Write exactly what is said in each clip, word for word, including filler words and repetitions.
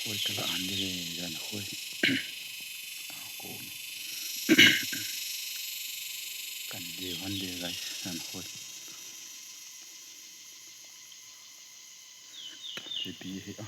Khoi kala an de jan khoi. Ko. Kan de han de guys, jan khoi. Sipi hi a.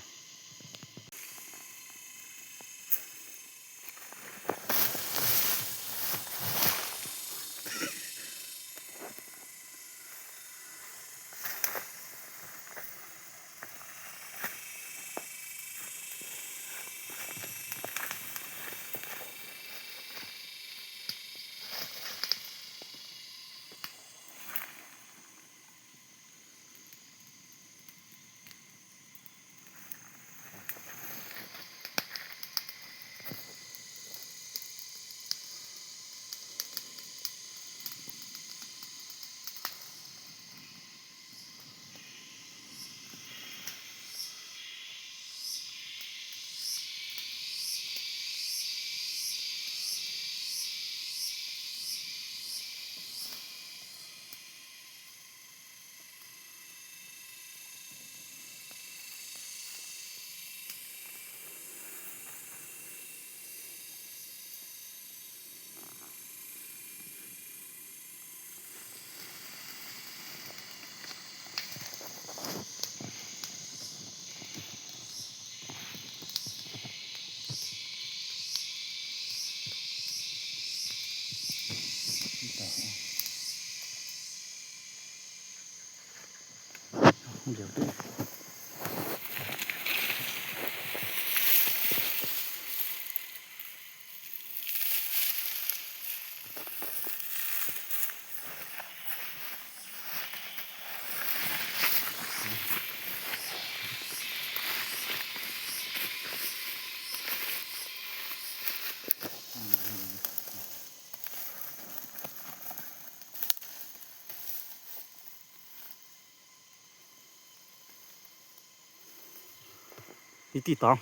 Iti tong.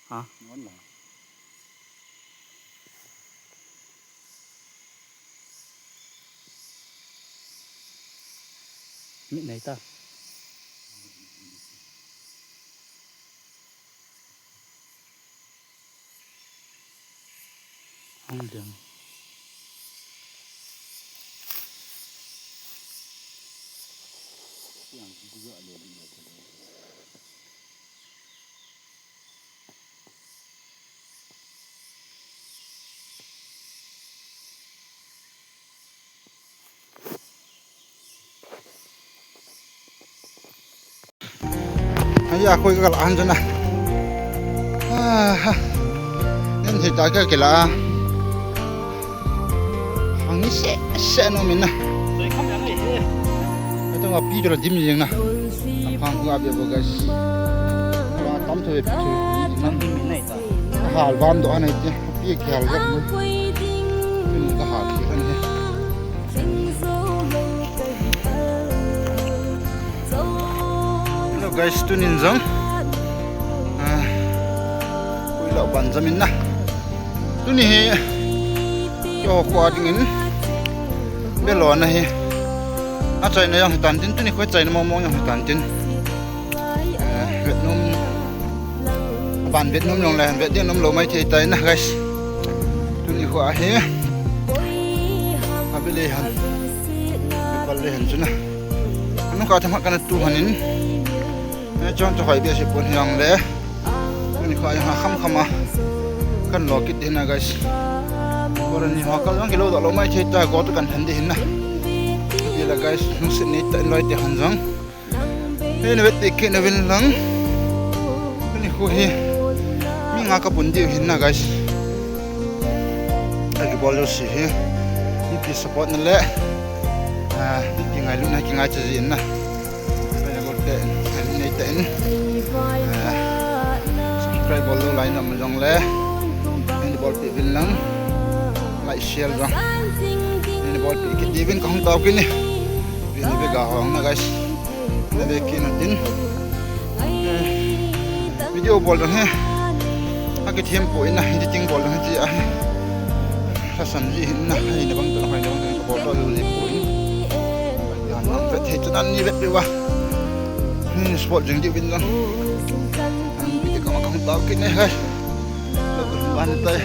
Ha? Mit nei ta. Hong ding. Aya, khoi ka la an jana. Ah, ha. Nen thei ta ka kila. Hang ni se, se no min na. Ito nga pi jora dim jing na. Hang nga be bo guys. Wa tam tho be pi tho. Hal van do anai te. Pi ki hal ga. Pi ka hal ki han he. Hello guys, tunin jong, ah, koi la ban jam in na. Tuni hi, keiho kho dingin, belona hi. Achaina jong hitan tin, tuni kho chaina mong mong jong hitan tin. Eh, vet nom, ban vet nom jong le, vet ding nom lou mai thei tai na, guys. Tuni kho ahi. Abi le han. Bal le han chu na. Anu ka thama kana tu hanin. Eh, chong chu hoi be si pon hiang le. Tuni kho ahi ha kham kham a. Kan lo kit ding na, guys. Kora ni ho ka jong kilo do lo mai thei ta, go tu kan than ding hin na. Abi la guys, nu sit ni ta in loi te han jong. Hei, na vet te ke na vin lang. Ni khu hi. Mi nga ka pun diu hin na, guys. Aki bol jo si hi. Ni pi support na le. Ah, ni pi ngai lu na ki ngai cha ji na. Hei, na bol te, ngai lu nei te in. Ah, subscribe bol lo lai na ma jong le. Ni bol te vin lang. Like, share jong. Ni bol te ki ti vin ka hung tao ki ni. Ni be ga hong na, guys. Na ve kit na tin. Eh, video bol dang hi. Akithem poi na, editing bol dang hi ti ahi. Lhasam ji hin na, hoi na bang tah, hoi na bang tah, ka bol to ji poi. Yan na vet hi chu nan ni vet pe va. Hmm, spot jing diu bin lang. Ang piti kama kang tao kin eh, hai. Lagun ban tai.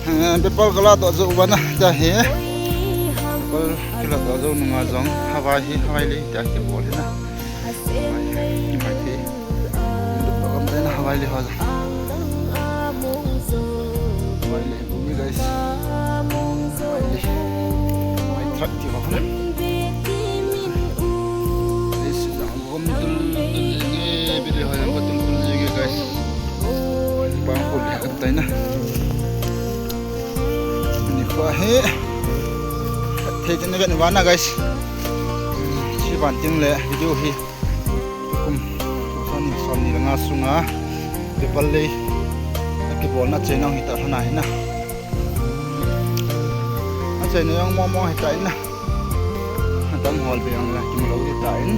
Eh, bepal kala to jo bana ta he. Bepal kala to jo nunga jong. Hawai hi, hawai le ta ke bol na. Hawai hi, hawai le. Hawai le ho jong. Hawai le. Ni guys. Mai, mai truck ti ho na. This is a gom tul tul jenge, bile ho yang tul tul jenge guys. Bang ko le kan tai na. Ni ko he. Thei tin kan va na guys. Si ban tin le video hi. Kum, som ni, som ni le nga sunga, bepal le, akibolna chenong hita lhana hina. Achenong momo hita ina. Atam hol be ang la, kimu lo hita in.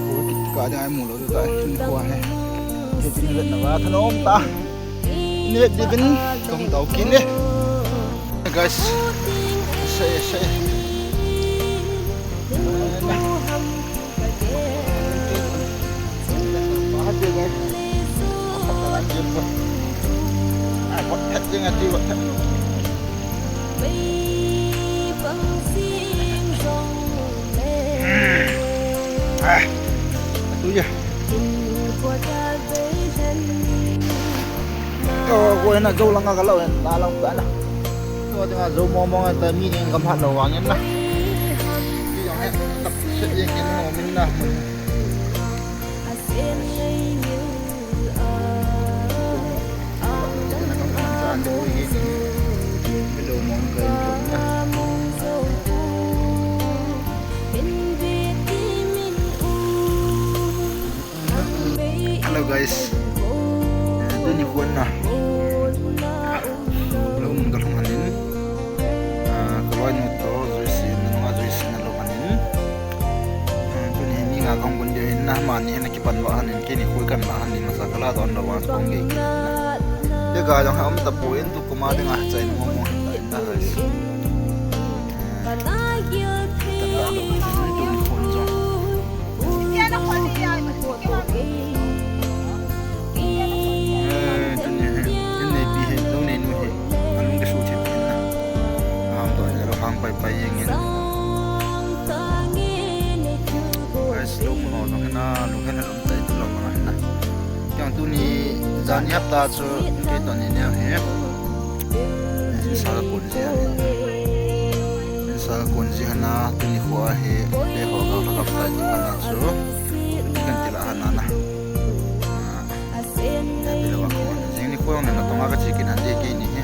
Ko kit ka ding ai mu lo hita in, ko he. Kit ni le na va thanom ta. Ni le dibin, kum tau kin le. Guys, say, say. Ah, atu ya. Ko, ko ina jo langa ka lo, na lang ka na. Ko dinga jo mo mo ta mi ni kam hat lo wang na. Ti jong he, tap se ye kin mo min na. Hello guys. Eh, tuni khun na. Lou mun ka lhung hanin. Ah, ka loi nu to, Joyce, na nunga Joyce na lou hanin. Ah, tuni ni nga kang bun dia in na mani na kipan va hanin, kini khui kan la hanin, masa ka la don lou va kong ge. Te ga jong ha um ta pu in tu kuma dinga chai mo mo. Ta guys. Guys, lou mo ho jong hina, lou hina um tai tu lou mo hina. Kei tuni jani hapta chu kei tuni neo hi. Insa ka kun ji ahi. Insa ka kun ji hana tuni khu ahi. Te ho ka ka tai ti hana chu. Kan ti la hana na. Ah. Te ti la wa ko. Jing ni khu na tonga ka chi kin han ti kei ni hi.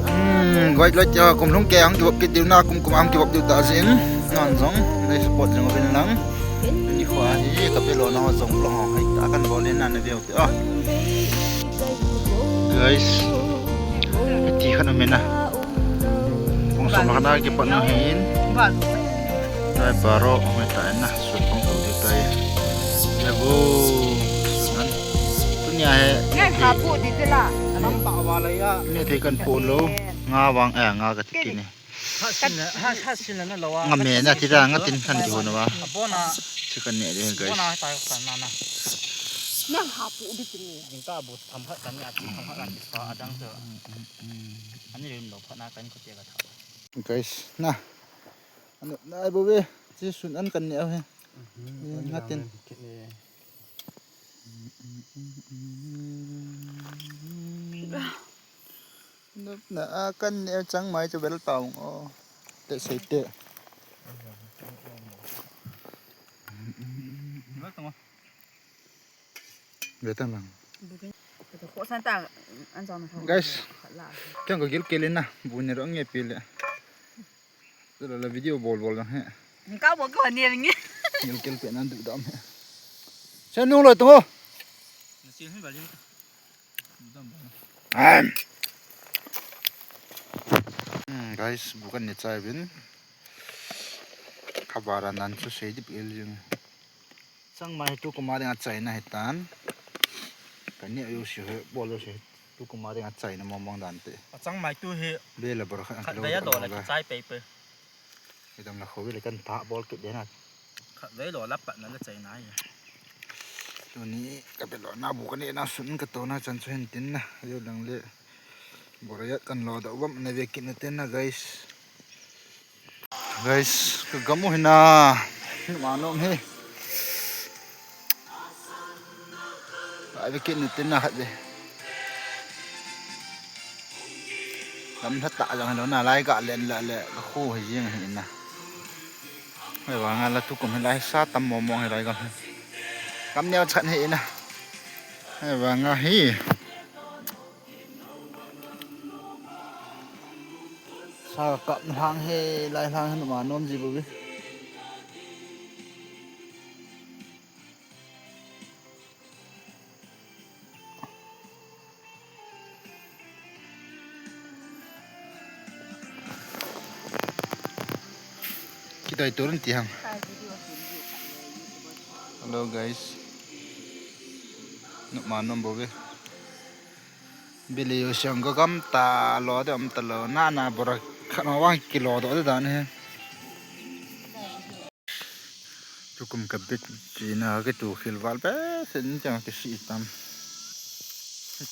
Hmm, wait, wait, ya, kum lhung ke ang kivop kit diu na, kum kum ang kivop diu ta jin. Nan jong, nei support jing uvin lang. Ni khu ahi, ka pe lo na ho jong lo ho. Hai ta kan bol in na na veu. Ah. Guys, ti khan um e na. Kong som khan a kipat na hin. Dai baro, ong ta na, sun kong to di tai. Lebo, sun an. Tunia he. Ngai ha pu di tela. Anam ta wa la ya. Ni thei kan pu lo. Nga wang, eh, nga ka ti kini. Ha sin na, ha, ha sin na lo wa. Nga me na ti da, nga tin khan ti ho na wa. Abona. Si kan ne de, guys. Abona ta kan na na. Nang ha pu di tini. Ding ka bu tham khat kan ya ti tham khat kan ti sa adang tu. Ani rim lo phat na kan ko ti ka tha. Guys, na. Anu, na ai bo ve. Ji sun an kan ne au he. Nga tin. Nop na a kan ne chang mai chu bel taung o. Te sei te. Ve ta lang. Guys, kya ka gil ke le na, bu ne ro nge pe le. Tala la video bol bol lang he. Ka bo ko ne nge. Gil kel pe nan du dam he. Sen nung lo to. Hmm, guys, bu kan ne chai vin. Khabara nan chu sei dip el jing. Changmai tu kuma dinga chaina hitan. Kani ayo si he, bol si he. Tu kuma dinga chaina mong mong dan te. Changmai tu he. Be la bor khat. Khat be ya do la chai pe pe. Idam la khovi le kan tha bol kit de na. Khatvei lo la patna le chaina hi. Tuni ka pe lo na bu ka ne na sun ka to na chan chu hin tin na. Yo lang le. Borayat kan lo da uam na ve kit na tin na, guys. Guys, ka gam u hina. Manom hi. Ai ve kit na tin na khat ve. Gam tha ta jang lo na lai ka len la le ka khu hi jing hi na. Hei vanga la tukum hi lai sa tam mo mo hi lai gam hi. Gam neo chan hi na. Hei vanga hi. Sa kap hang he, lai hang he, ma nom ji bu bi. Kidai turun ti hang. Hello guys. Numa nom bo ve. Bili yo siang ko gam ta lo de om ta lo na na bora khat ma wang kilo do de dan he. Tukum ka bit chi na ke tu khil val pe sen chang ke si tam.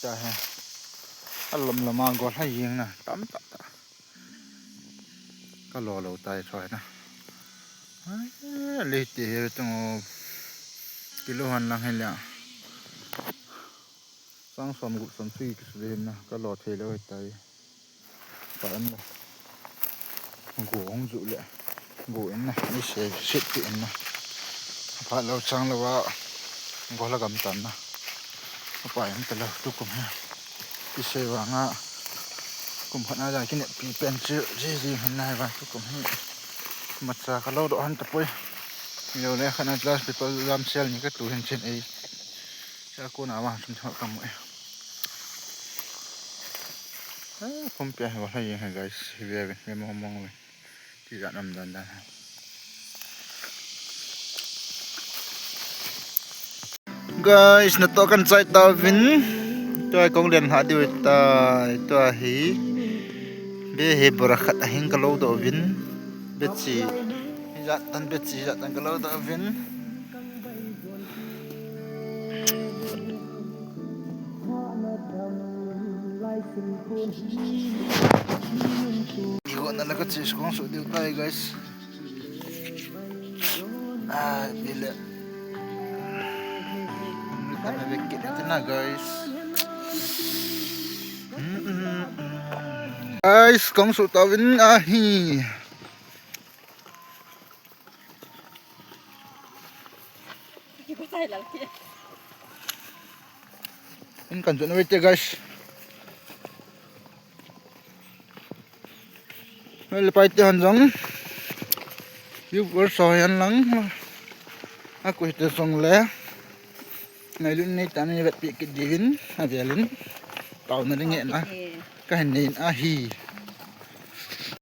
Ta he. Alom lama gol ha ying na tam ta ta. Ka lo lo tai thoi na. Ai, le ti he tung o. Kilo han lang he lia. Sang som gup som sui ki su de na. Ka lo thei lo he tai. Pa an lo. Go hong ju le. Go in na. Ni se sit ti in na. Pa lo chang lo wa. Go la gam tan na. Apa em ta lo tukum he. Ti se wa nga. Kum khat na ja ki ne pi pen chu ji ji han na wa tukum he. Macha ka lo do han ta poi. Lo le khat na class people lam sel ni ka tu hin chen ei. Sa ko na wa sum thak ka mo e. Eh, pumpi a hi wa hai hai guys, hi ve ve, ve mong mong ve. Ti ja nam dan dan. Guys, na to kan chai ta vin. Tua kong len ha diu ta, tua hi. Be he bora khat a hing ka lo do vin. Be chi. Hi ja tan be chi ja tan ka lo do vin. Igo na la ka chis kong su diu tai, guys. Ah, bile. Kami bikin ito na, guys. Mm, mm, mm. Guys, kong su tawin ahi. In kan jun wait, guys. Well, pai te han jong. Viewer so yan lang. Aku hite song le. Ngai lun nei tan ni vet pi kit divin. Avelin. Tau na ringe na. Ka hin nei ahi.